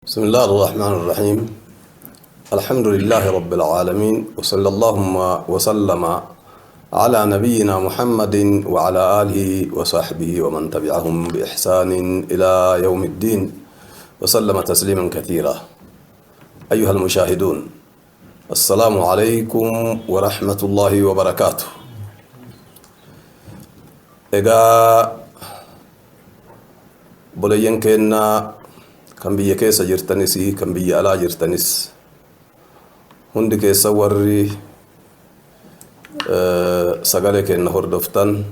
بسم الله الرحمن الرحيم. الحمد لله رب العالمين، وصلى اللهم وسلم على نبينا محمد وعلى آله وصحبه ومن تبعهم بإحسان إلى يوم الدين وسلم تسليما كثيرا. أيها المشاهدون، السلام عليكم ورحمة الله وبركاته. Egaa obboleeyyan keenya kan biyya keessa jirtanis, kan biyya alaa jirtanis, hundi keessa warri sagalee keenya hordoftan,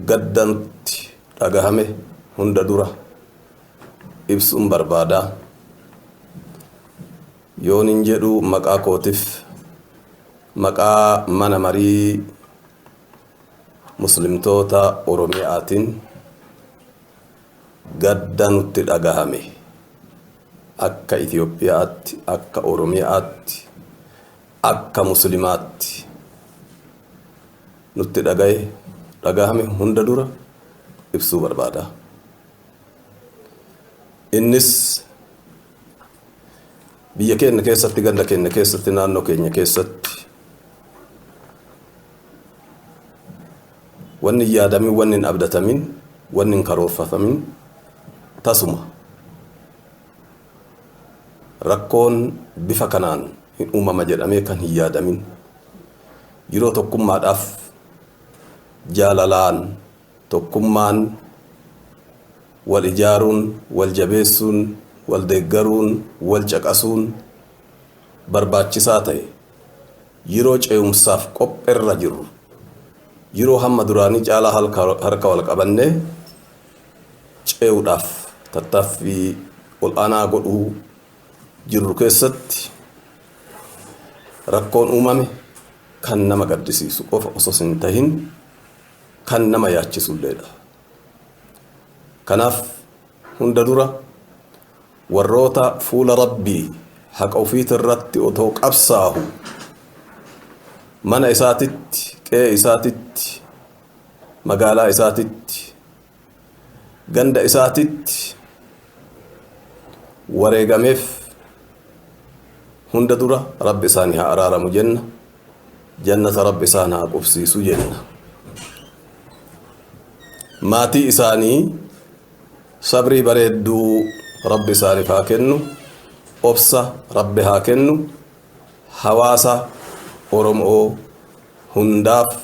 gaddantti dhagahame hunda dura ibsuun barbaada. Yoonin jedhu maqaa kootif, maqaa mana marii Muslimtoota Oromiyaatiin gadda nutti dhagahame akka Itoophiyaatti, akka Oromiyaatti, akka Muslimaatti nutti dhagahame hunda dura ibsuu barbaada. Innis biyya keenya keessatti, ganda keenya keessatti, naannoo keenya keessatti wanni hin yaadamin, wanni hin abdatamin, wanni hin karoorfatamin tasuma rakkoon bifa kanaan hin uumama jedhamee kan hin yaadamin, yeroo tokkummaadhaaf jaalalaan tokkummaan wal ijaaruun, wal jabeessuun, wal deeggaruun, wal caqasuun barbaachisaa ta'e, yeroo ce'umsaaf qopheerra jirru, yeroo hamma duraanii caalaa harka wal qabannee ce'uudhaaf tattaaffii ol'aanaa godhuu jirru keessatti rakkoon uumame kan nama gaddisiisu qofa osoo hin tahin kan nama yaachisulleedha. Kanaaf hunda dura warroota fuula Rabbii haqa ofiitirratti otoo qabsaahu mana isaatitti, qe'ee isaatitti, magaalaa isaatitti, ganda isaatitti wareegameef hunda dura Rabbi isaanii haa araaramu jenna. Jannata Rabbi isaan haa qubsiisu jenna. Maatii isaanii sabrii bareedduu Rabbi isaaniif haa kennu, obsa Rabbi haa kennu, hawaasa Oromoo hundaaf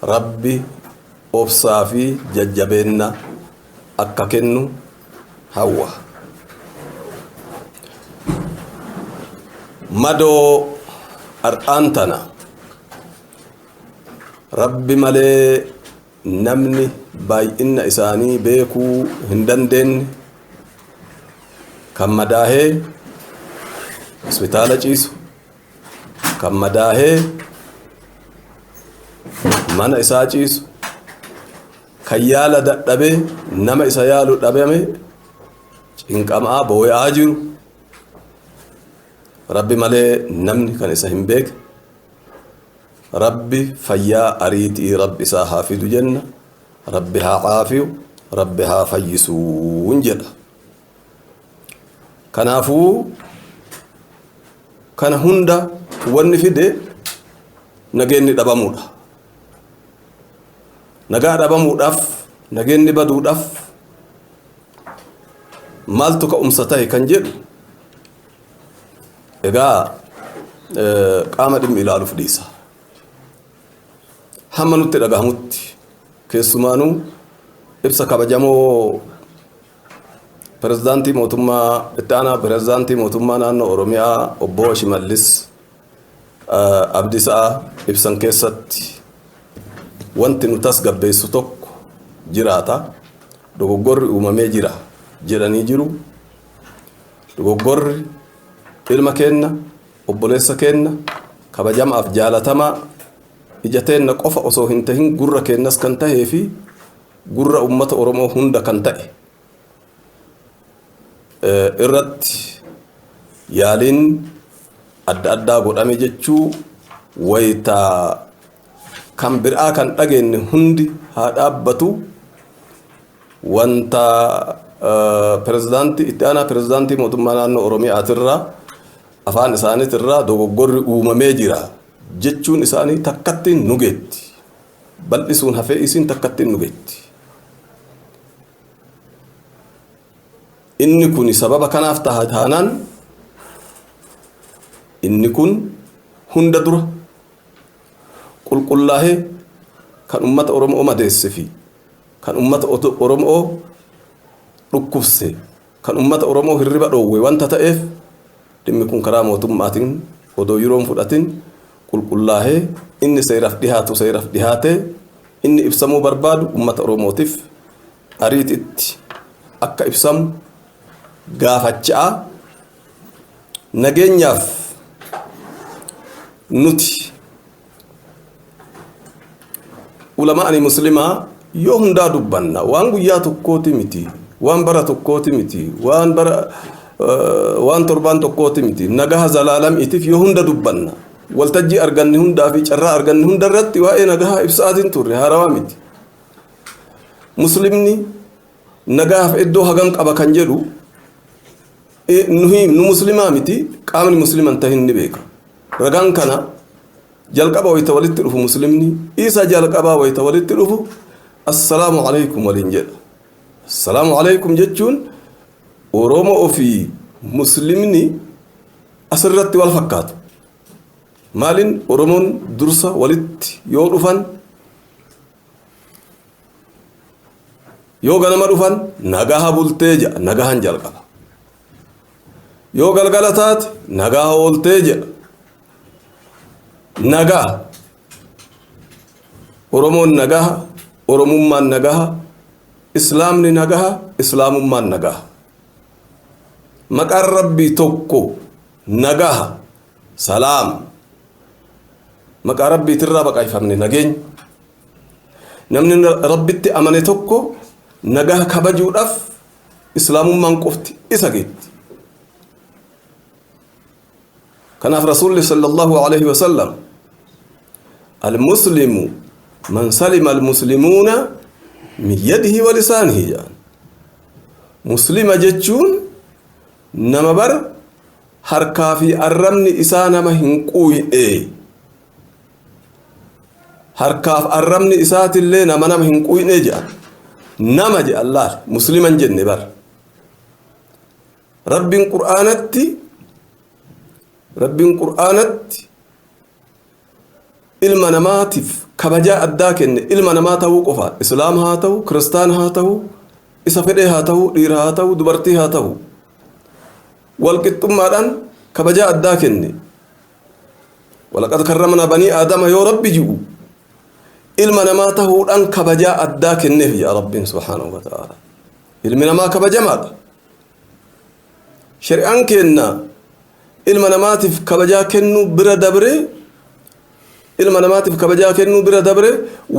Rabbi obsaa fi jajjabeenna akka kennu hawwa. Madoo har'aan tana Rabbi malee namni baay'inna isaanii beekuu hin dandeenye kan madaahee hospitaala ciisu, kan madaahee mana isaa ciisu, kan yaala dadhabee nama isa yaalu dhabame cinqamaa booya'aa jiru, Rabbi malee namni kan isa hin beekne, Rabbi fayyaa ariitii Rabbi isaa haa fidu jenna. Rabbi haa caafiyu, Rabbi haa fayyisuun jedha. Kanaafuu kana hunda wanni fide nageenni dhabamuudha. Nagaa dhabamuudhaaf, nageenni baduudhaaf maaltu ka'umsa ta'e kan jedhu egaa qaama dhimmi ilaaluuf dhiisa. Hamma nutti dhagahamutti, keessumaanuu ibsa kabajamoo pirezidaantii mootummaa, itti aanaa pirezidaantii mootummaa naannoo Oromiyaa obbo Shimallis Abdiisaa ibsan keessatti wanti nu tasgabbeessu tokko jiraata. Dogoggorri uumamee jira jedhanii jiru. Dogoggorri ilma keenna, obboleessa keenna kabajamaaf jaalatamaa, ija teenna qofa osoo hin tahin gurra keennas kan tahee fi gurra ummata Oromoo hunda kan ta'e irratti yaaliin adda addaa godhame jechuu waytaa kan biraa kan dhageenye hundi haa dhaabbatu. Wanta pirezidaantii itti aanaa pirezidaantii mootummaa naannoo Oromiyaatirraa afaan isaaniitirraa dogoggorri uumamee jira jechuun isaanii takkattiin nu geetti. Bal'isuun hafee isiin takkattiin nu geetti. Inni kun sababa kanaaf taha taanaan inni kun hunda dura qulqullaahee kan ummata Oromoo madeesse fi kan ummata Oromoo dhukkubse, kan ummata Oromoo hirriba dhoowwe wanta ta'eef, dhimmi kun karaa mootummaatiin odoo yeroon fudhatin qulqullaahee, inni seeraaf dhihaatu seeraaf dhihaatee, inni ibsamuu barbaadu ummata Oromootiif ariititti akka ibsamu gaafachaa, nageenyaaf nuti ulamaani muslimaa yoo hundaa dubbanna. Waan guyyaa tokkooti miti, waan bara tokkooti miti, waan bara waan torbaan tokkooti miti. Nagaha zalaalamiitiif yoo hunda dubbanna. Waltajjii arganne hundaa fi carraa arganne hunda irratti waa'ee nagahaa ibsaatiin turre, haarawaa miti. Muslimni nagahaaf iddoo hagam qaba kan jedhu nuhi nu muslimaa miti, qaamni musliman tahin ni beeka. Ragaan kana jalqaba wayita walitti dhufu, muslimni isa jalqabaa wayita walitti dhufu "Assalaamu alaykum" waliin jedha. "Assalaamu alaykum" jechuun Oromoo ofii muslimni asirratti wal fakkaatu. Maalin Oromoon dursa walitti yoo dhufan, yoo ganama dhufan, "Nagaha bultee" jedha, nagahan jalqaba. Yoo galgala taate, "Nagaha ooltee" jedha. Nagaha Oromoon nagaha, Oromummaan nagaha, Islaamni nagaha, Islaamummaan nagaha. Maqaan Rabbii tokko nagaha, salaam. Maqaa Rabbiitirraa baqayfamne nageenya. Namni Rabbitti amane tokko nagaha kabajuudhaaf Islaamummaan qofti isa geetti. Kanaaf Rasuulli sallallahu alaihi wasallam "المسلم من سلم المسلمون من يده ولسانه" jedhan. Muslima jechuun nama bar harkaa fi arrabni isaa nama hin quuyne, harkaaf arrabni isaatillee nama hin quuyne jedhan. Nama jedhan laal, musliman jenne bar. Rabbiin Qur'aanatti ilma namaatiif kabajaa addaa kenne. Ilma namaa ta'uu qofa, Islaama haa ta'u, Kiristaana haa ta'u, isa fedhee haa ta'u, dhiira haa ta'u, dubartii haa ta'u, walqixxummaadhaan kabajaa addaa kenne. "ولقد كرمنا بني آدم" yoo Rabbi ji'u, ilma namaa ta'uudhaan kabajaa addaa kenneef yaa Rabbiin سبحانه وتعالى. Ilmi namaa kabajamaadha. Shari'aan kenna ilma namaatiif kabajaa kennuu bira dabre, ilma namaatiif kabajaa kennuu bira dabre,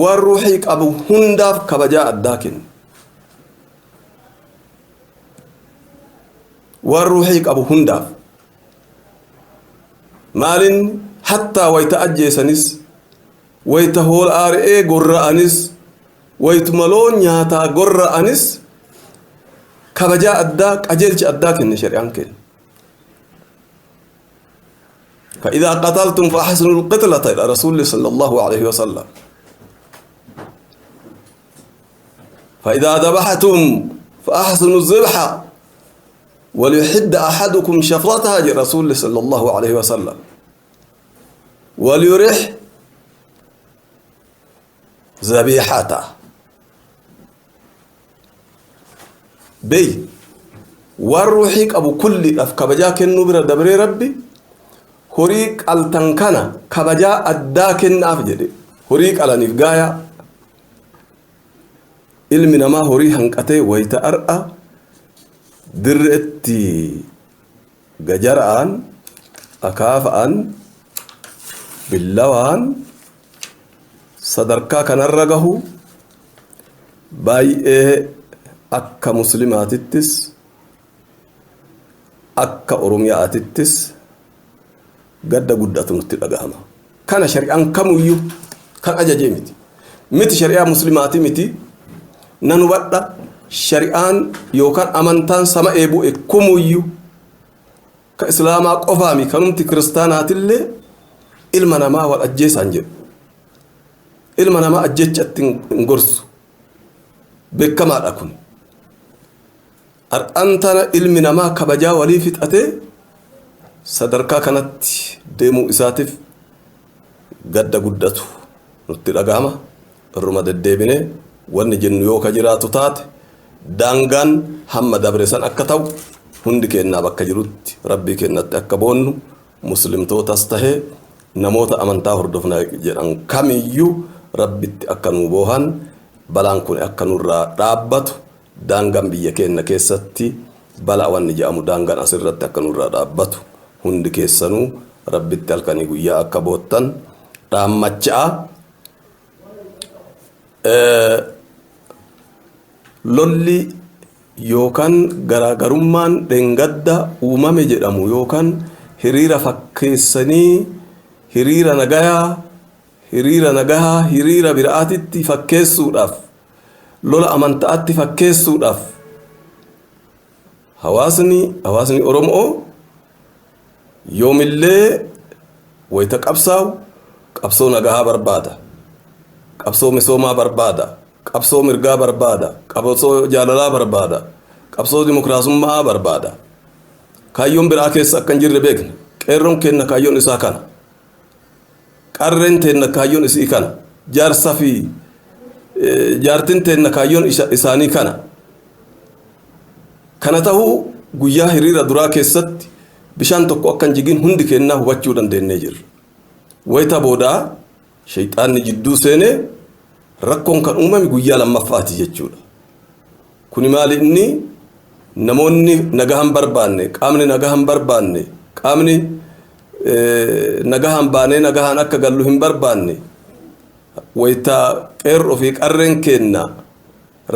waan ruuxii qabu hundaaf kabajaa addaa kenna. Waan ruuxii qabu hundaaf maalin, hattaa wayta ajjeesanis, wayta hoolaa re'ee gorra'anis, waytuma loon nyaataa gorra'anis, kabajaa addaa, qajeelcha addaa kenne shari'aan kenne. "فإذا قتلتم فأحسنوا القتلة" إلى رسول صلى الله عليه وسلم. "فإذا ذبحتم فأحسنوا الذبح وليحد أحدكم شفرتها" رسول صلى الله عليه وسلم. "وليرح ذبيحته" بي والروحي أبو كل أف كبجا كنو بira dabree, Rabbi horii qaltan kana kabajaa addaa kennaaf jedhe. Horii qalaniif gaaya ilmi namaa horii hanqatee wayita ar'a dirreetti gajara'aan, akaafa'an, billawaan sadarkaa kanarra gahu, baay'ee akka muslimaatittis akka Oromiyaatittis gadda guddatu nutti dhagahama. Kana shari'aan kamuyyuu kan ajajee miti. Miti shari'aa muslimaati miti. Nan hubadha. Shari'aan yookaan amantaan sama'ee bu'e kumuyyuu ka Islaamaa qofaami, kanumti kiristaanaatillee ilma namaa wal ajjeesaan jedhu. Ilma namaa ajjechatti hin gorsu. Beekamaadha kun. Har'aan tana ilmi namaa kabajaa walii fixatee sadarkaa kanatti deemuu isaatiif gadda guddatu nutti dhagahama. Irruma deddeebinee wanni jennu yoo ka jiraatu taate, daangaan hamma dabre san akka ta'u, hundi kennaa bakka jirutti Rabbii kennatti akka boonnu, muslimtootas tahee namoota amantaa hordofna jedhan kamiyyuu Rabbitti akka nuu boohan, balaan kun akka nurraa dhaabbatu, daangaan biyya keenya keessatti balaa wanni jedhamu daangaan asirratti akka nurraa dhaabbatu, hundi keessanuu Rabbitti halkanii guyyaa akka boottan dhaammacha'a. Lolli yookaan garaagarummaan dheengadda uumame jedhamu yookaan hiriira fakkeessanii hiriira nagayaa hiriira nagahaa hiriira biraatitti fakkeessuudhaaf, lola amantaatti fakkeessuudhaaf, hawaasni Oromoo yoomillee wayita qabsaa'u qabsoo nagahaa barbaada. Qabsoo misoomaa barbaada. Qabsoo mirgaa barbaada. Qabsoo jaalalaa barbaada. Qabsoo dimokiraasummaa barbaada. Kaayyoon biraa keessa akka hin jirre beekna. Qeerroon kenna kaayyoon isaa kana. Qarreen teenna kaayyoon isii kana. Jaarsa fi jaartin teenna kaayyoon isaanii kana. Kana ta'uu guyyaa hiriira duraa keessatti bishaan tokko akka hin jigin hundi kennaa hubachuu dandeenyee jirra. Wayita boodaa shayxaanni jidduu seenee rakkoon kan uumame guyyaa lammaffaati jechuudha. Kuni maali? Inni namoonni nagaa hin barbaanne, qaamni nagaa hin barbaanne, qaamni nagahaan baanee nagahaan akka gallu hin barbaanne, wayita qeerroo fi qarreen keenna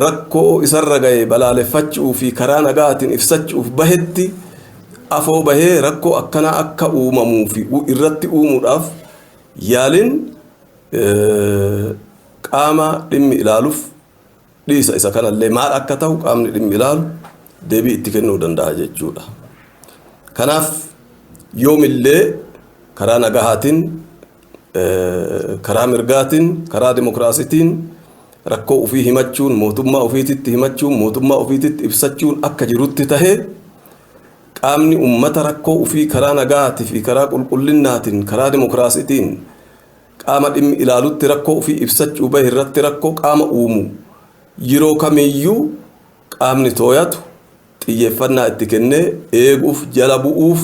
rakkoo isarra gahe balaaleffachuu fi karaa nagaatiin ibsachuuf bahetti afoo bahee rakkoo akkanaa akka uumamuu fi irratti uumuudhaaf yaaliin qaama dhimmi ilaaluuf dhiisa. Isa kanallee maal akka ta'u qaamni dhimmi ilaalu deebii itti kennuu danda'a jechuudha. Kanaaf yoomillee karaa nagahaatiin, karaa mirgaatiin, karaa dimokiraasiitiin rakkoo ofii himachuun, mootummaa ofiititti himachuun, mootummaa ofiititti ibsachuun akka jirutti tahee, qaamni ummata rakkoo ofii karaa nagahaatii fi karaa qulqullinnaatiin, karaa dimokiraasiitiin qaama dhimmi ilaalutti rakkoo ofii ibsachuu bahe irratti rakkoo qaama uumu yeroo kamiyyuu qaamni tooyatu xiyyeeffannaa itti kennee eeguuf, jala bu'uuf,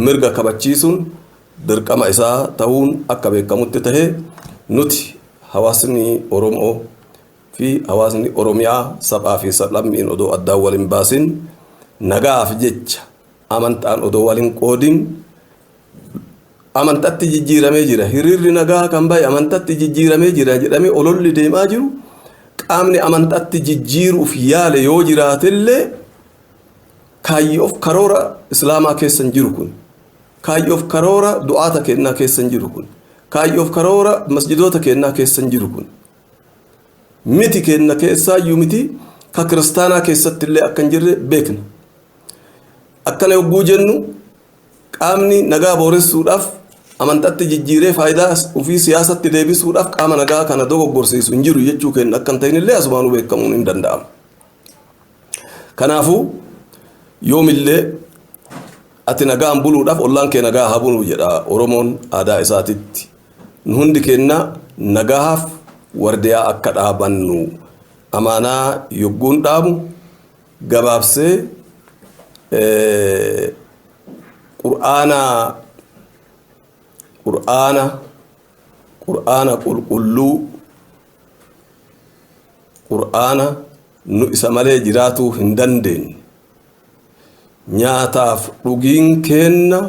mirga kabachiisuun dirqama isaa ta'uun akka beekamutti tahee, nuti hawaasni Oromoo fi hawaasni Oromiyaa sabaa fi sablammiin odoo addaan wal hin baasin, nagaaf jecha amantaan odoo wal hin qoodin, amantatti jijjiiramee jira, hiriirri nagaa kan bahe amantatti jijjiiramee jira jedhamee ololli deemaa jiru, qaamni amantatti jijjiiruuf yaale yoo jiraatellee kaayyoof karoora Islaamaa keessa hin jiru kun. Kaayyoof karoora du'aata kennaa keessa hin jiru kun. Kaayyoof karoora masjidoota kennaa keessa hin jiru kun. Miti kenna keessaayyuu miti, ka kiristaanaa keessatti illee akka hin jirre beekna. Akkana yogguu jennu, qaamni nagaa booressuudhaaf amantatti jijjiiree faayidaa ofii siyaasatti deebisuudhaaf qaama nagaa kana dogoggorsiisu hin jiru jechuu kenna akka hin ta'inillee asumaanuu beekamuun hin danda'amu. Kanaafuu yoomillee ati nagaan buluudhaaf ollaan kee nagaa haa buluu jedha Oromoon aadaa isaatitti. Nu hundi keenya nagahaaf wardiyaa akka dhaabannu amaanaa yogguun dhaabu gabaabsee, Qur'aana qulqulluu, Qur'aana nu isa malee jiraatuu hin dandeenye, nyaataaf dhugiin keenna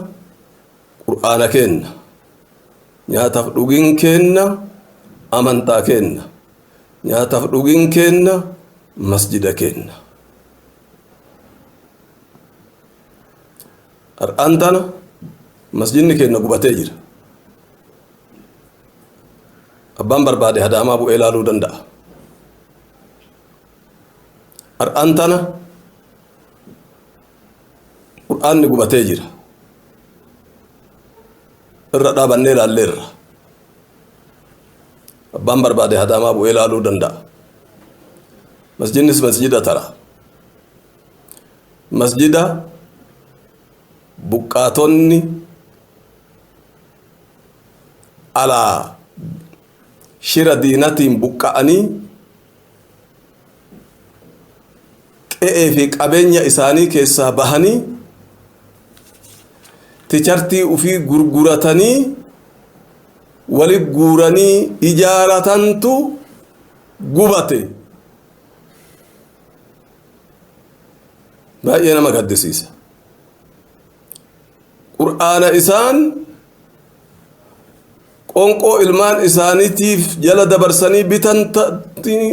Qur'aana keenna, nyaataaf dhugiin keenna amantaa keenna, nyaataaf dhugiin keenna masjida keenna. Har'aan tana masjidni keenya gubatee jira. Abbaan barbaade Adaamaa bu'ee ilaaluu danda'a. Har'aan tana Qur'aanni gubatee jira. Irra dhaabannee ilaalleerra. Abbaan barbaade Adaamaa bu'ee ilaaluu danda'a. Masjidnis masjida tara. Masjida buqqaatonni alaa shira diinatiin buqqa'anii qe'ee fi qabeenya isaanii keessaa bahanii tichartii ufii gurguratanii wali guuranii ijaaratantu gubate. Baay'ee nama gaddisiisa. Qur'aana isaan qoonqoo ilmaan isaaniitiif jala dabarsanii bitan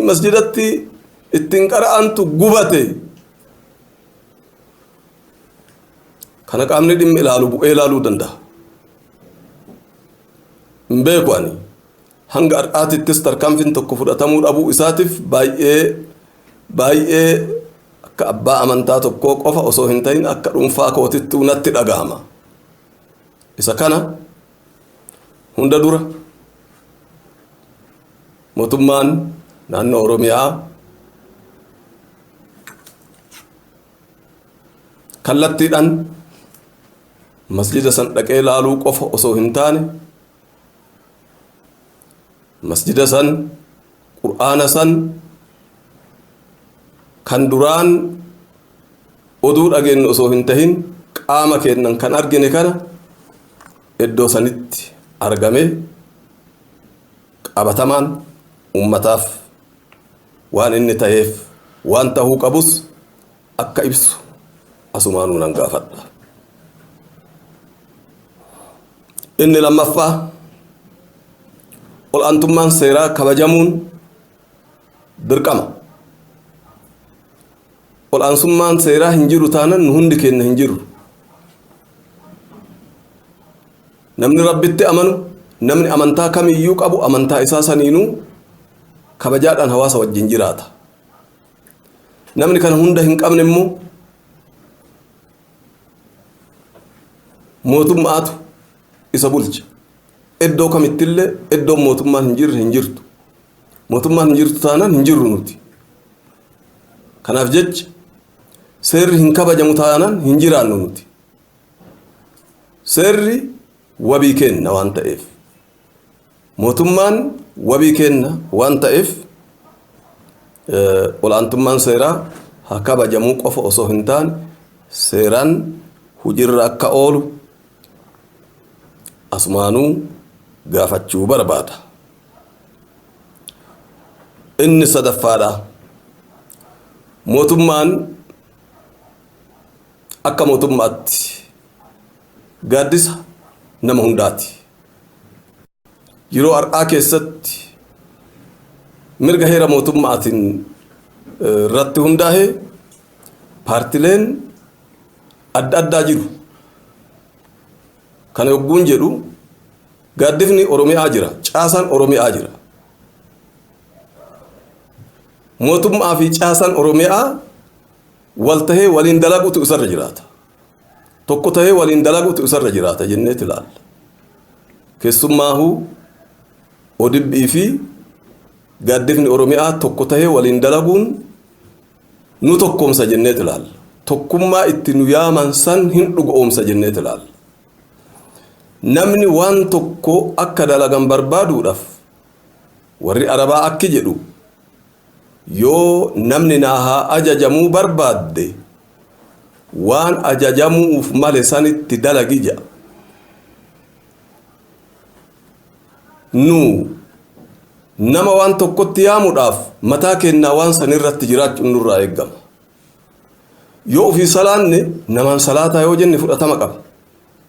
masjidatti ittiin qara'antu gubate. Kana qaamni dhimmi ilaalu bu'ee ilaaluu danda'a. Hin beeku ani. Hanga har'aatittis tarkaanfiin tokko fudhatamuu dhabuu isaatiif baay'ee baay'ee akka abbaa amantaa tokkoo qofa osoo hin ta'in akka dhuunfaa kootittuu natti dhagahama. Isa kana hunda dura mootummaan naannoo Oromiyaa kallattiidhaan masjida san dhaqee laaluu qofa osoo hin taane masjida san, Qur'aana san kan duraan oduu dhageenyu osoo hin tahin qaama keennan kan argine kana iddoo sanitti argame qabatamaan ummataaf waan inni taheef waan tahuu qabus akka ibsu asumaanuu nan gaafadha. Inni lammaffaa, ol'aantummaan seeraa kabajamuun dirqama. Ol'aansummaan seeraa hin jiru taanan nu hundi keenya hin jiru. Namni Rabbitti amanu, namni amantaa kamiyyuu qabu amantaa isaa saniinuu kabajaadhaan hawaasa wajjin jiraata. Namni kana hunda hin qabne immoo mootummaatu isa bulcha. Iddoo kamittillee iddoon mootummaan hin jirre hin jirtu. Mootummaan hin jirtu taanaan hin jirru nuti. Kanaaf jecha seerri hin kabajamu taanaan hin jiraannu nuti. Seerri wabii kenna waan ta'eef. Mootummaan wabii kenna waan ta'eef ol'aantummaan seeraa haa kabajamuu qofa osoo hin taane seeraan hojiirra akka oolu asumaanuu gaafachuu barbaada. Inni sadaffaadha. Mootummaan akka mootummaatti gaaddisa nama hundaati. Yeroo har'aa keessatti mirga heera mootummaatiin irratti hundaa'e paartileen adda addaa jiru. Kana yogguun jedhu gaaddifni Oromiyaa jira, caasaan Oromiyaa jira. Mootummaa fi caasaan Oromiyaa wal tahee waliin dalaguutu isarra jiraata. Tokko tahee waliin dalaguutu isarra jiraata jenneeti ilaalla. Keessummaahuu ODP fi gaaddifni Oromiyaa tokko tahee waliin dalaguun nu tokkoomsa jenneeti ilaalla. Tokkummaa itti nu yaaman san hin dhugoomsa jenneeti ilaalla. Namni waan tokko akka dalagan barbaaduudhaaf warri Arabaa akki jedhu, yoo namni naa haa ajajamuu barbaadde waan ajajamuuf male sanitti dalagi jedha. Nu nama waan tokkotti yaamuudhaaf mataa keenyaa waan san irratti jiraachuun nurraa eeggama. Yoo ofii salaanne namaan salaataa yoo jenne fudhatama qaba.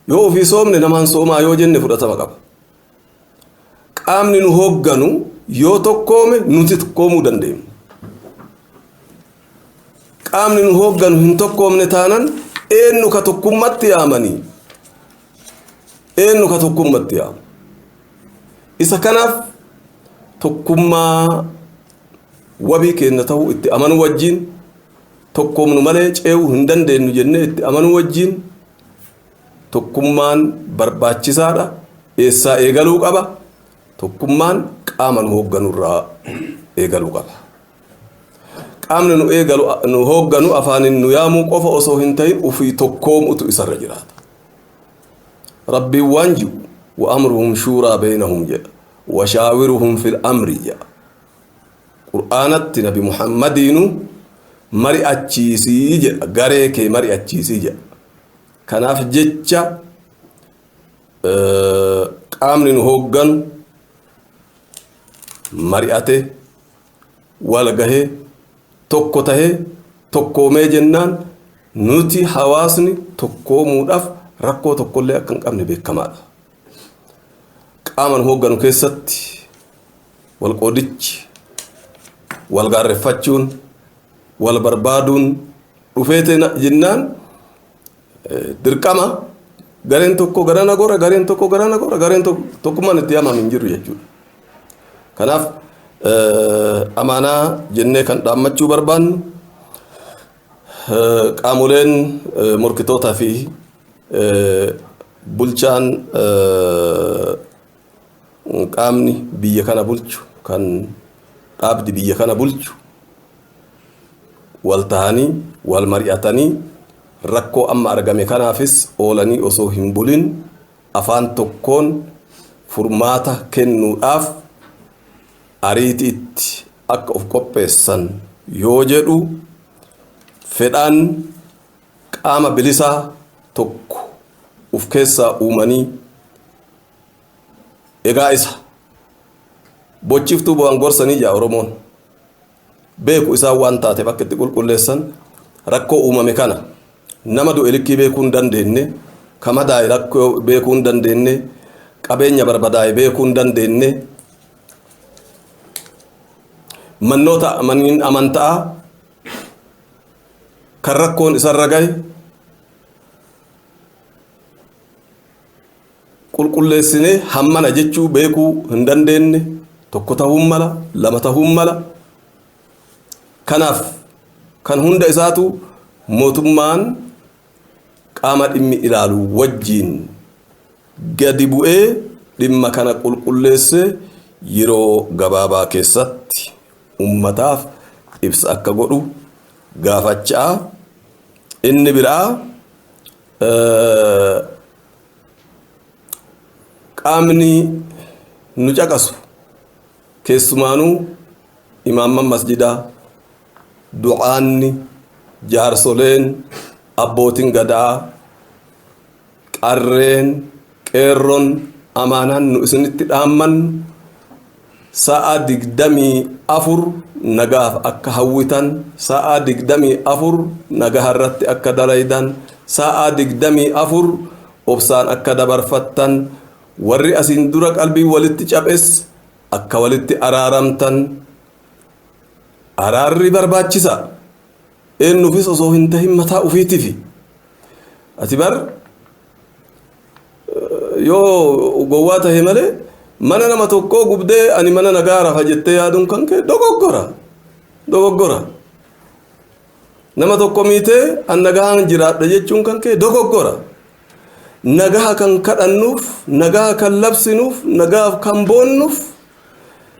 Yoo ofii soomne namaan soomaa yoo jenne fudhatama qaba. Qaamni nu hoogganu yoo tokkoome nuti tokkoomuu dandeenya. Qaamni nu hoogganu hin tokkoomne taanan eenyu ka tokkummatti yaamanii? Eenyu ka tokkummatti yaamu? Isa kanaaf tokkummaa wabii keenya ta'uu itti amanuu wajjin Tokkoomnu malee ce'uu hin dandeenyu jennee itti amanuu wajjin tokkummaan barbaachisaadha. Eessaa eegaluu qaba? Tokkummaan qaama nu hoogganurraa eegaluu qaba. Qaamni nu eegalu nu hoogganu afaaniin nu yaamuu qofa osoo hin ta'in ufii tokkoomutu isarra jiraata. Rabbiin waan jiru wa amruhum shuuraa beeynahum jedha. Wa shaawiruhum fil amri jedha. Qur'aanatti Nabi Muhammadiinu mari'achiisii jedha. Garee kee mari'achiisii jedha. Kanaaf jecha qaamni nu hoogganu mari'ate wal gahee tokko tahee tokkoomee jennaan nuti hawaasni tokkoomuudhaaf rakkoo tokkollee akka hin qabne beekamaadha. Qaama nu hoogganu keessatti wal qoodichi, wal gaarreffachuun, wal barbaaduun dhufee jennaan dirqama gareen tokko garana gora, gareen tokko garana gora, gareen tokkummaan itti yaamamu hin jiru jechuudha. Kanaaf amaanaa jennee kan dhaammachuu barbaannu qaamoleen morkitootaa fi bulchaan qaamni biyya kana bulchu kan dhaabdi biyya kana bulchu wal tahanii wal mari'atanii rakkoo amma argame kanaafis oolanii osoo hin bulin afaan tokkoon furmaata kennuudhaaf ariitiitti akka of qopheessan yoo jedhu fedhaan qaama bilisaa tokko uf keessaa uumanii egaa isa bochiftuu bu'aan gorsanii jaa Oromoon beeku isaan waan taateef akka itti qulqulleessan rakkoo uumame kana nama du'e likkii beekuu hin dandeenye, ka madaa'e rakkoo beekuu hin dandeenye, qabeenya barbadaa'e beekuu hin dandeenye, mannoota manneen amantaa kan rakkoon isarra gahe qulqulleessinee hammana jechuu beekuu hin dandeenye, tokko ta'uun mala, lama ta'uun mala. Kanaaf kan hunda isaatu mootummaan qaama dhimmi ilaalu wajjiin gadi bu'ee dhimma kana qulqulleessee yeroo gabaabaa keessatti ummataaf ibsa akka godhu gaafachaa. Inni biraa qaamni nu caqasu keessumaanuu imaamman masjidaa, du'aanni, jaarsoleen, abbootiin gadaa, qarreen, qeerroon amaanaan nu isinitti dhaammannu sa'a 24 nagaaf akka hawwitan, sa'a 24 nagaha irratti akka dalaydan, sa'a 24 obsaan akka dabarfattan, warri asiin dura qalbii walitti caphes akka walitti araaramtan. Araarri barbaachisa eenyuufis osoo hin tahin mataa ufiitifi. Ati bar yoo gowwaa tahe malee mana nama tokkoo gubdee ani mana nagaa rafa jettee yaaduun kan kee dogoggora, dogoggora. Nama tokko miitee an nagaan jiraadha jechuun kan kee dogoggora. Nagaha kan kadhannuuf, nagaha kan labsinuuf, nagahaaf kan boonnuuf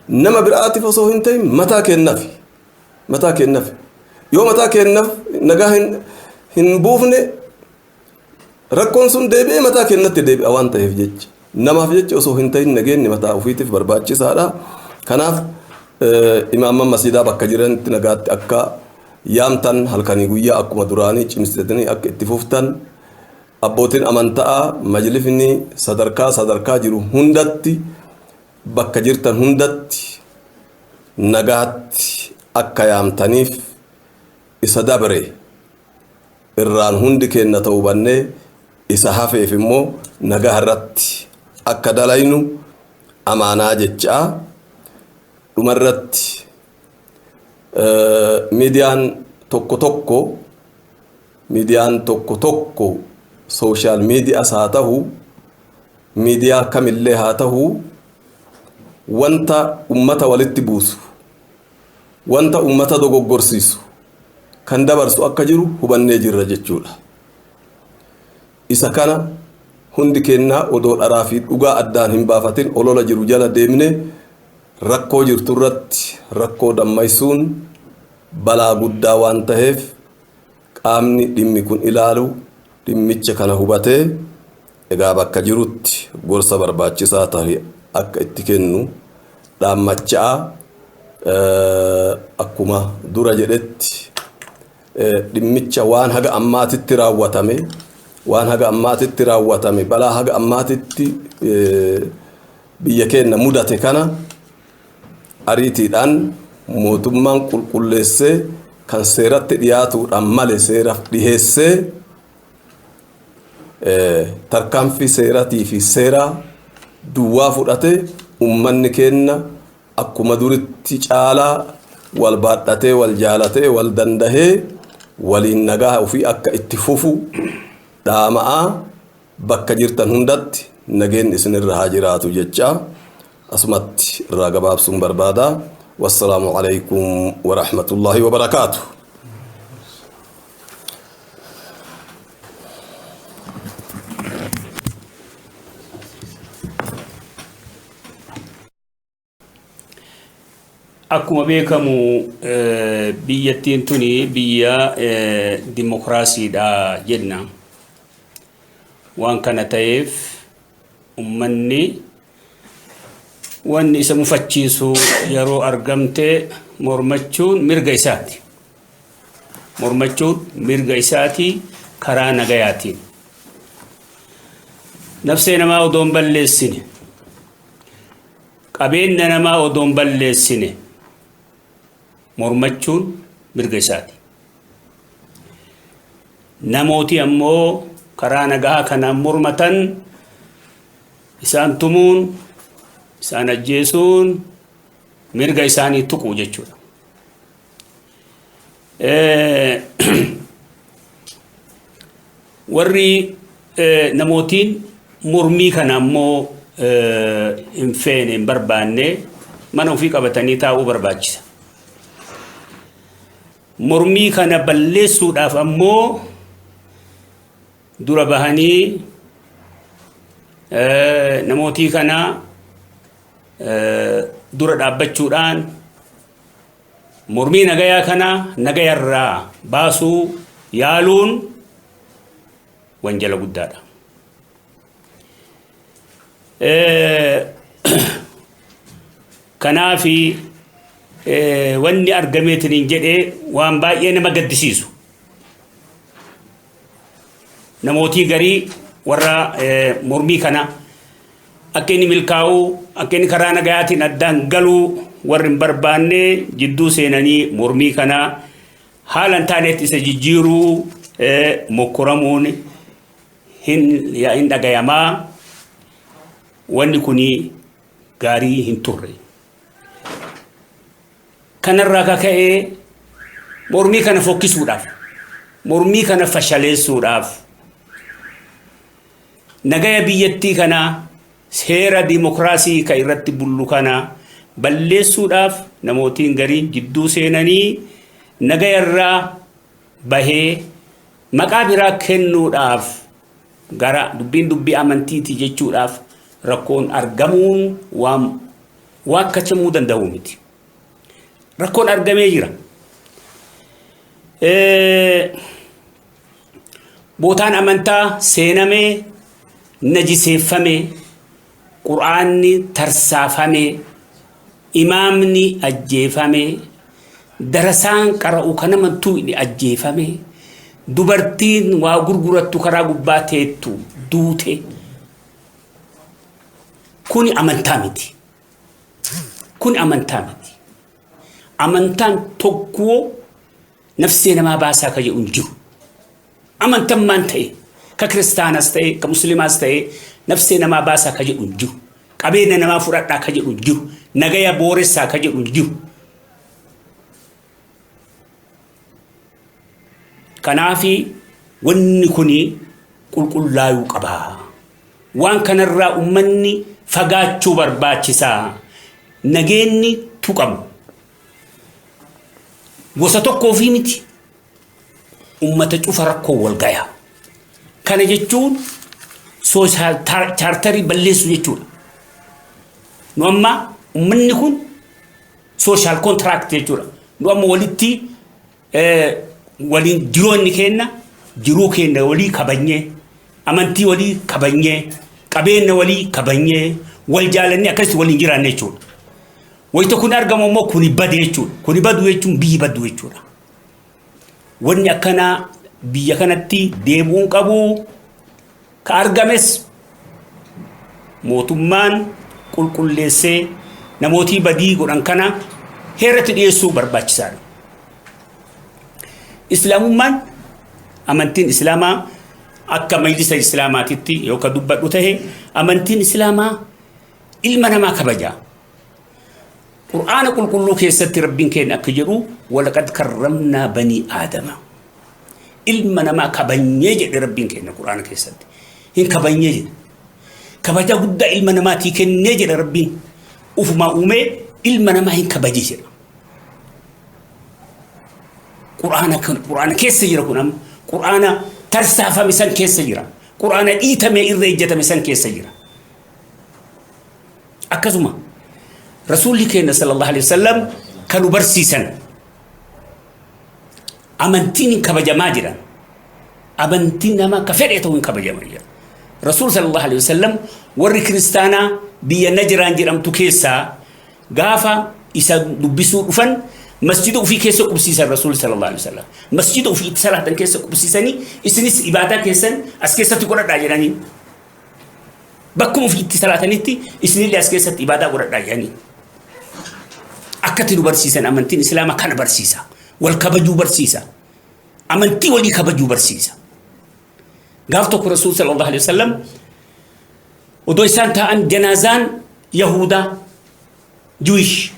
nama biraatiif osoo hin ta'in mataa keennafi. Mataa keennafi. Yoo mataa keennaaf nagaa hin buufne rakkoon sun deebi'ee mataa keennatti deebi'a waan ta'eef jecha. Namaaf jecha osoo hin ta'in nageenyi mataa ofiitiif barbaachisaadha. Kanaaf imaamman masjidaa bakka jiranitti nagaatti akka yaamtan, halkanii guyyaa akkuma duraanii cimsitanii akka itti fuftan, abbootiin amantaa majlifni sadarkaa sadarkaa jiru hundatti bakka jirtan hundatti nagaatti akka yaamtaniif, isa dabre irraan hundi keenna ta'uu bannee isa hafeef immoo nagaa irratti akka dalaynu amaanaa jechaa. Dhumarratti miidiyaan tokko tokko social medias haa ta'u, miidiyaa kamillee haa ta'u, wanta ummata walitti buusu, wanta ummata dogoggorsiisu kan dabarsu akka jiru hubannee jirra jechuudha. Isa kana hundi keenna odoo dharaa fi dhugaa addaan hin baafatin olola jiru jala deemne rakkoo jirtu irratti rakkoo dammaysuun balaa guddaa waan taheef qaamni dhimmi kun ilaalu dhimmicha kana hubatee egaa bakka jirutti gorsa barbaachisaa tahe akka itti kennu dhaammachaa akkuma dura jedhetti dhimmicha waan haga ammaatitti raawwatame waan haga ammaatitti raawwatame balaa haga ammaatitti biyya keenya mudate kana ariitiidhaan mootummaan qulqulleessee kan seeratti dhiyaatuudhaan male seeraaf dhiheessee tarkaanfii seeratii fi seeraa duwwaa fudhate ummanni keenya akkuma duritti caalaa wal baadhatee wal jaalatee wal dandahee waliin nagaa ofii akka itti fufu dhaama'aa bakka jirtan hundatti nageenyi isinirra haa jiraatu jecha asumatti irraa gabaabsuun barbaada. Wassalaamu alaikum warahmatullaahi wabarakaatu. Akkuma beekamu biyyattiin tuni biyya dimokiraasiidha jenna. Waan kana ta'eef ummanni wanni isa mufachiisu yeroo argamte mormachuun mirga isaati. Mormachuun mirga isaati karaa nagayaatiin. Nafsee namaa odoo hin balleessine, qabeenya namaa odoo hin balleessine mormachuun mirga isaati. Namooti ammoo karaa nagaa kanaan mormatan isaan tumuun, isaan ajjeesuun mirga isaanii tuqu jechuudha. Warri namootiin mormii kana ammoo hin feene hin barbaanne mana ofii qabatanii taa'uu barbaachisa. Mormii kana balleessuudhaaf ammoo dura bahanii namootii kana dura dhaabbachuudhaan mormii nagayaa kana nagayarraa baasuu yaaluun wanjala guddaadha. Kanaafi wanni argameetiin hin jedhee waan baay'ee nama gaddisiisu. Namootii garii warra mormii kana akka inni milkaa'uu akka inni karaa nagayaatiin addaan galuu warri hin barbaanne jidduu seenanii mormii kana haala hin taanetti isa jijjiiruu mokkoramuun hin dhagayamaa. Wanni kun gaarii hin turre. Kanarraa kaka'ee mormii kana fokkisuudhaaf, mormii kana fashaleessuudhaaf, nagaya biyyattii kanaa seera dimokiraasii ka irratti bullu kana balleessuudhaaf namootiin gariin jidduu seenanii nagayarraa bahee maqaa biraa kennuudhaaf gara dubbiin dubbii amantiiti jechuudhaaf rakkoon argamuun waan waakkachamuu danda'u miti. Rakkoon argamee jira. Bootaan amantaa seenamee najiseeffamee qur'aanni tarsaafamee imaamni ajjeefamee darasaan qara'u kan amantuu inni ajjeefamee dubartiin waa gurgurattu karaa gubbaa teettu duute. Kuni amantaa miti. Kun amantaa miti. Amantaan tokkoo nafsee namaa baasaa ka jedhu hin jiru. Amantammaan ta'e ka kiristaanas ta'e ka musliimaas ta'e nafsee namaa baasaa ka jedhu hin jiru. Qabeenya namaa fudhadhaa ka jedhu hin jiru. Nagaya booressaa ka jedhu hin jiru. Kanaafi wanni kuni qulqullaayuu qaba. Waan kanarraa ummanni fagaachuu barbaachisa. Nageenni tuqamu. Gosa tokkoofii miti. Ummata cufa rakkoo wal gaya. Kana jechuun social charterii balleessu jechuudha. Nu amma ummanni kun social contract jechuudha. Nu amma walitti waliin jiroonni kenna, jiruu kenna walii kabanyee, amantii walii kabanyee, qabeenya walii kabanyee, wal jaalannee akkasitti waliin jiraanne jechuudha. Wayita kun argamu immoo kuni bade jechuudha. Kuni badu jechuun biyyi baddu jechuudha. Wanni akkanaa biyya kanatti deebi'uun qabu. Ka argames mootummaan qulqulleessee namootii badii godhan kana heeratti dhiyeessuu barbaachisaadha. Islaamummaan, amantiin Islaamaa, akka majlisa Islaamaatitti yookaan dubbadhu tahe, amantiin Islaamaa ilma namaa kabaja. Qur'aana qulqulluu keessatti Rabbiin keenya akka jedhu, "ولقد كرمنا بني آدم." Ilma namaa kabanyee jedhe Rabbiin keenya Qur'aana keessatti. Hin kabanyee jedhe. Kabaja guddaa ilma namaatii kennee jedha Rabbiin. Ufumaa uumee ilma namaa hin kabaje jedha. Qur'aana Qur'aana keessa jira kun amma. Qur'aana tarsaafame san keessa jira. Qur'aana dhiitamee irra ejjetame san keessa jira. Akkasuma Rasuulli keenya صلى الله عليه وسلم kan nu barsiisan amantiin hin kabajamaa jiran. Amantiin namaa ka fedhe ta'uu hin kabajamaa jira. Rasuul صلى الله عليه وسلم warri kiristaanaa biyya Najiraan jedhamtu keessaa gaafa isa dubbisuu dhufan masjida ofii keessa qubsiisan Rasuul صلى الله عليه وسلم. Masjida ofii itti salaatan keessa qubsiisanii, isinis ibaadaa keessan as keessatti godhadhaa jedhanii. Bakkuma ofii itti salaatanitti isinillee as keessatti ibaadaa godhadhaa jedhanii. Akkatti nu barsiisan. Amantiin Islaamaa kana barsiisa. Wal kabajuu barsiisa. Amantii walii kabajuu barsiisa. Gaaf tokko Rasuul صلى الله عليه وسلم odoo isaan taa'an janaazaan Yahudaa, Jewish,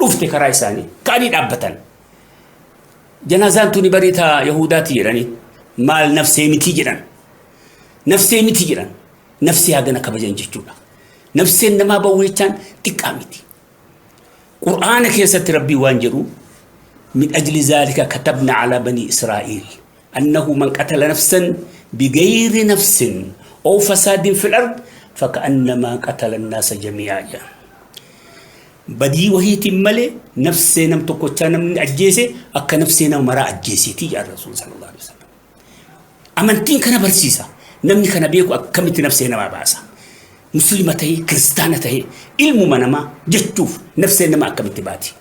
dhufte karaa isaanii ka'anii dhaabbatan. Janaazaan tuni bariitaa Yahudaati jedhanii, maal nafsee miti jedhan. Nafsee miti jedhan. Nafsee hagana kabajan jechuudha. Nafseen namaa ba'uu jechaan xiqqaa miti. Qur'aana keessatti Rabbii waan jedhu, "من أجل ذلك كتبنا على بني إسرائيل أنه من قتل نفسا بغير نفس أو فساد في الأرض فكأنما قتل الناس جميعا." Badii wahiitiin malee nafsee nam tokkochaa namni ajjeese akka nafsee nama maraa ajjeeseetii jedha Rasuul صلى الله عليه وسلم. Amantiin kana barsiisa. Namni kana beeku akkamitti nafsee namaa baasa? Muslima ta'ee, kiristaana ta'ee, ilmuma namaa jechuuf nafsee namaa akkamitti baati?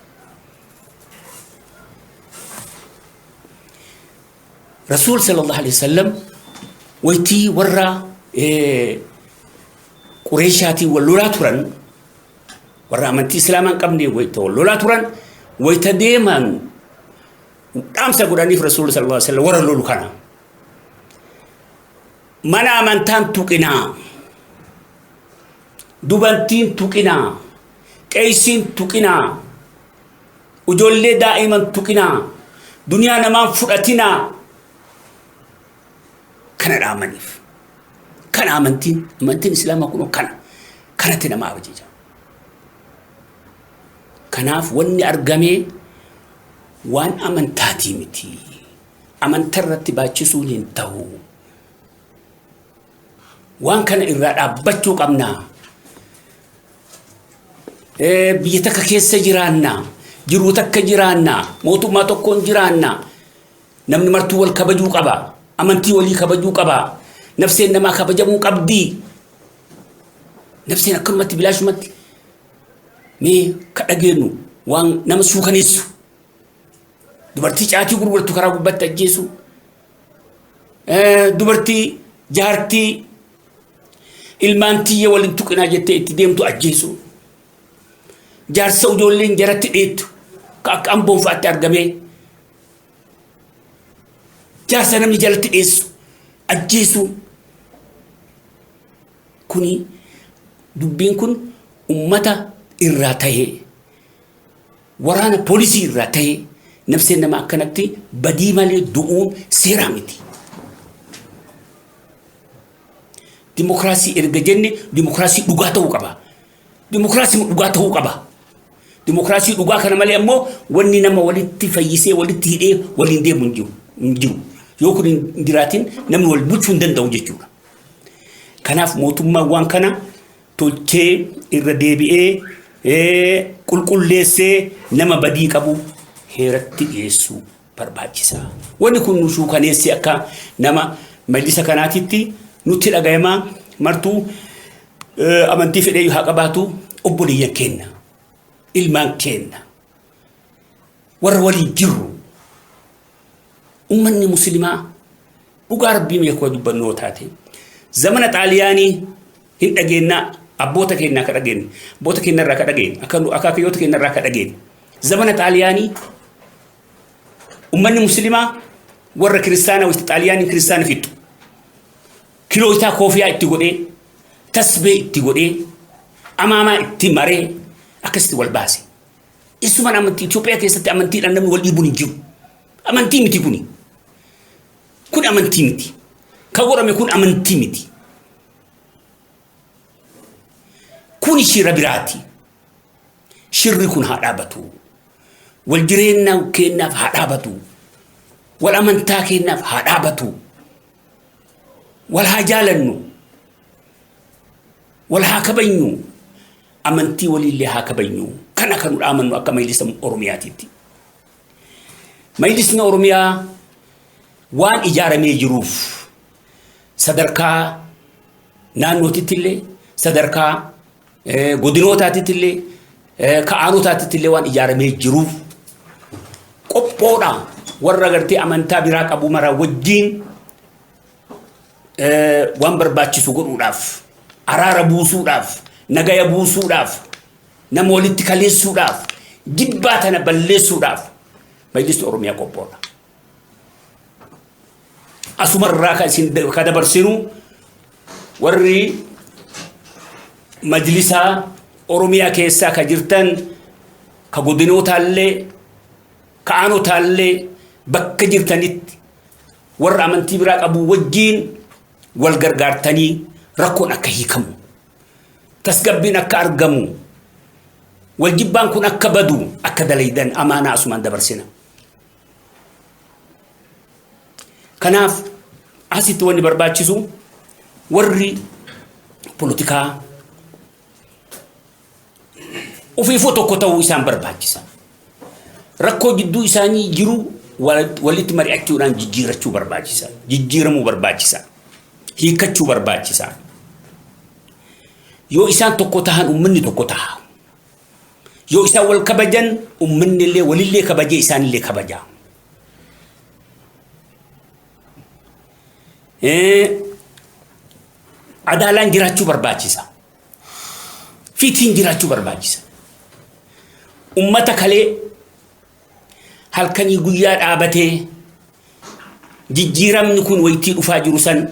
Rasuul صلى الله عليه وسلم waytii warra Qureeshaatiin wal lolaa turan, warra amantii Islaamaa hin qabne wayita wal lolaa turan, wayita deeman dhaamsa godhaniif Rasuul صلى الله عليه وسلم warra lolu kana. Mana amantaan tuqinaa. Dubartiin tuqinaa. Qeeysiin tuqinaa. Ijoollee daa'iman tuqinaa. Duniyaa namaan fudhatinaa. Kana dhaamaniif. Kana amantiin Islaamaa kun kana. Kanatti nama ajaja. Kanaaf wanni argamee waan amantaatii miti. Amantaa irratti baachisuun hin ta'u. Waan kana irraa dhaabbachuu qabna. Biyya takka keessa jiraanna. Jiruu takka jiraanna. Mootummaa tokkoon jiraanna. Namni martuu wal kabajuu qaba. Amantii walii kabajuu qaba. Nafseen namaa kabajamuu qabdi. Nafseen akkanumatti bilaashumatti. Mee ka dhageenyu waan nama suukaneessu. Dubartii caatii gurgurtu karaa gubbaatti ajjeesu. Dubartii jaartii ilmaan tiyya waliin tuqinaa jettee itti deemtu ajjeesu. Jaarsa ijoolleen jaratti dheettu ka akka Amboon fa'aatti argamee jaarsa namni jalatti dheessu ajjeesu. Kuni dubbiin kun ummata irraa tahee, waraana poolisii irraa tahee, nafseen nama akkanatti badii malee du'uun seeraa miti. Dimokiraasii erga jenne dimokiraasii dhugaa ta'uu qaba. Dimokiraasii dhugaa ta'uu qaba. Dimokiraasii dhugaa kana malee ammoo wanni nama walitti fayyisee walitti hidhee waliin deemu hin jiru. Hin jiru. Yoo kun hin jiraatin namni wal bulchuu hin danda'u jechuudha. Kanaaf mootummaan waan kana tolchee irra deebi'ee qulqulleessee nama badii qabu heeratti dhiyeessuu barbaachisa. Wanni kun nu suukaneessee akka nama majlisa kanaatitti nutti dhagayamaa martuu amantii fedhee haa qabaatu obboleeyyan keenna ilmaan keenna warra waliin jirru ummanni muslimaa dhugaa rabbii mee akkuma dubbannoo taate zamana xaaliyaanii hin dhageennaa abboota keenyaa ka dhageenye abboota keenya irraa ka dhageenye akaakayyoota keenya irraa ka dhageenye zamana xaaliyaanii ummanni muslimaa warra kiristaanaa wayita xaaliyaaniin kiristaana fixxu kilooyitaa koofiyaa itti godhee tasbee itti godhee amaamaa itti maree akkasitti wal baase. Isumaan amantii Itoophiyaa keessatti amantiidhaan namni wal dhiibuun hin jiru. Amantii miti kuni. Kun amantii miti. Kan godhame kun amantii miti. Kun shira biraati. Shirri kun haa dhaabatu. Wal jireenya keenyaaf haa dhaabatu. Wal amantaa keenyaaf haa dhaabatu. Wal haa jaalannu. Wal haa kabajnu. Amantii waliillee haa kabajnu. Kana kan nu dhaamannu akka Majlisa Oromiyaatiitti. Majlisni Oromiyaa waan ijaaramee jiruuf sadarkaa naannootitti illee sadarkaa godinootaatitti illee ka'aanotaatitti illee waan ijaaramee jiruuf qophoodha warra gartee amantaa biraa qabu mara wajjiin waan barbaachisu godhuudhaaf araara buusuudhaaf nagaya buusuudhaaf nama walitti kaleessuudhaaf jibbaa tana balleessuudhaaf Majlisni Oromiyaa qophoodha. Asumarraa kan isin ka dabarsinu warri majlisaa Oromiyaa keessaa ka jirtan ka godinootaallee ka aanotaallee bakka jirtanitti warra amantii biraa qabu wajjiin wal gargaartanii rakkoon akka hiikamu tasgabbiin akka argamu wal jibbaan kun akka badu akka dalaydan amaanaa asumaan dabarsina. Kanaaf asitti wanni barbaachisu warri polotikaa ofiifuu tokko ta'uu isaan barbaachisa. Rakkoo jidduu isaanii jiru walitti mari'achuudhaan jijjiirachuu barbaachisa. Jijjiiramuu barbaachisa. Hiikkachuu barbaachisa. Yoo isaan tokko tahan uummanni tokko taha. Yoo isaan wal kabajan uummanni illee walillee kabajee isaanillee kabaja. Adaalaan jiraachuu barbaachisa. Fitiin jiraachuu barbaachisa. Ummata kalee halkanii guyyaa dhaabatee jijjiiramni kun waytii dhufaa jiru san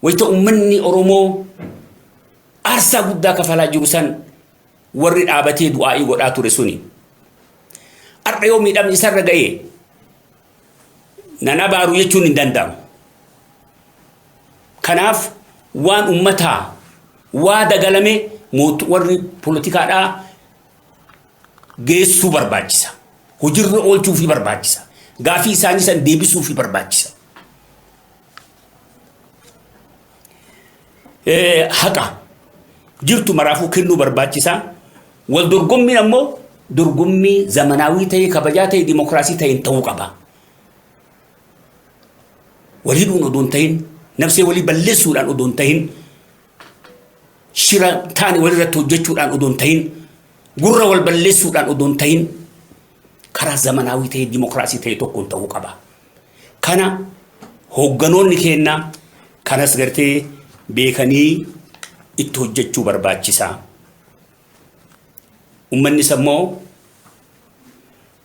wayita ummanni Oromoo aarsaa guddaa kafalaa jiru san warri dhaabatee du'aa'ii godhaa ture suni. Har'a yoo miidhamni isarra ga'e nan abaaru jechuun hin danda'amu. Kanaaf waan ummataa waa dagalame warri poolitikaadhaa geessuu barbaachisa. Hojiirra oolchuufii barbaachisa. Gaafii isaanii san deebisuufii barbaachisa. Haqa jirtu maraafuu kennuu barbaachisa. Wal dorgommiin ammoo dorgommii zamanaawii ta'ee kabajaa ta'e dimokiraasii ta'een ta'uu qaba. Wal hidhuun odoo hin ta'in nafsee walii balleessuudhaan odoo hin ta'in shira taane walirratti hojjechuudhaan odoo hin ta'in gurra wal balleessuudhaan odoo hin ta'in karaa zamanaawii ta'e dimokiraasii ta'e tokkoon ta'uu qaba. Kana hoogganoonni keenya kanas gartee beekanii itti hojjechuu barbaachisa. Uummannis ammoo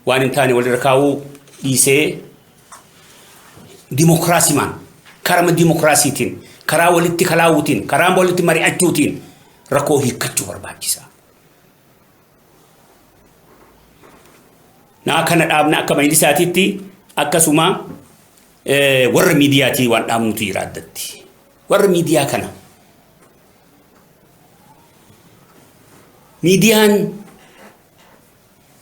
waan hin taane walirra kaa'uu dhiisee dimokiraasimaan karama dimokiraasiitiin karaa walitti kalaawuutiin karaa walitti mari'achuutiin rakkoo hiikkachuu barbaachisa. Naa kana dhaabna akka majlisaatitti akkasuma warra miidiyaatii waan dhaabnutu jira addatti. Warra miidiyaa kana miidiyaan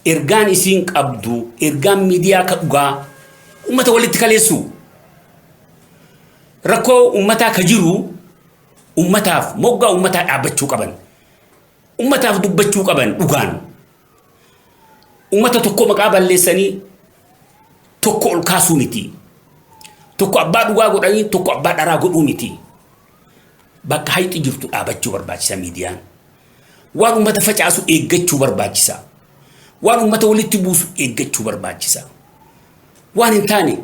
ergaan isiin qabdu ergaan miidiyaa ka dhugaa uummata walitti kaleessu. Rakkoo ummataa ka jiru ummataaf moggaa ummataa dhaabbachuu qaban. Ummataaf dubbachuu qaban dhugaan. Ummata tokko maqaa balleessanii tokko ol kaasuu miti. Tokko abbaa dhugaa godhanii tokko abbaa dharaa godhuu miti. Bakka hayxi jirtu dhaabachuu barbaachisa miidiyaan. Waan ummata facaasu eeggachuu barbaachisa. Waan ummata walitti buusu eeggachuu barbaachisa. Waan hin taane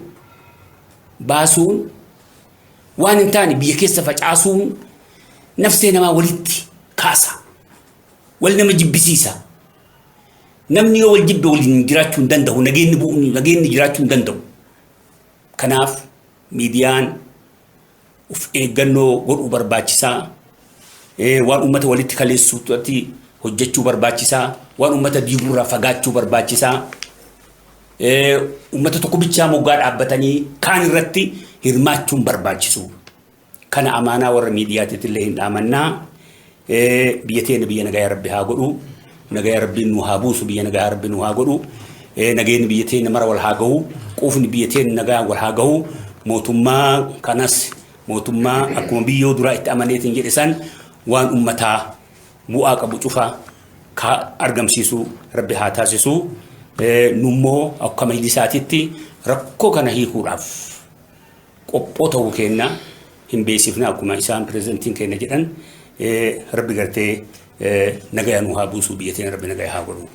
baasuun, waan hin taane biyya keessa facaasuun nafsee namaa walitti kaasa. Wal nama jibbisiisa. Namni yoo wal jibbe waliin jiraachuu hin danda'u. Nageenyi bu'uun nageenyi jiraachuu hin danda'u. Kanaaf miidiyaan of eeggannoo godhuu barbaachisaa. Waan uummata walitti kaleessuutti hojjechuu barbaachisaa. Waan uummata diiguurraa fagaachuu barbaachisaa. Uummata tokko bichaa moggaa dhaabbatanii kaan irratti hirmaachuun barbaachisu. Kana amaanaa warra miidiyaatitti illee hin dhaamannaa. Biyya teenya biyya nagayaa Rabbi haa godhu. Nagayaa Rabbiin nu haa buusu, biyya nagayaa Rabbi nu haa godhu. Nageenyi biyya teenya mara wal haa gahu. Quufni biyya teenya nagaa wal haa gahu. Mootummaa kanas mootummaa akkuma biyyoo duraa itti amaneetiin jedhe san waan ummataa bu'aa qabu cufa ka argamsiisu Rabbi haa taasisu. Nummoo akka majlisaatitti rakkoo kana hiikuudhaaf qophoo ta'uu keenya hin beeksifne, akkuma isaan pirezidantiin keenya jedhan Rabbi gartee nagaya nu haa buusu, biyya teenya Rabbi nagaya haa godhu.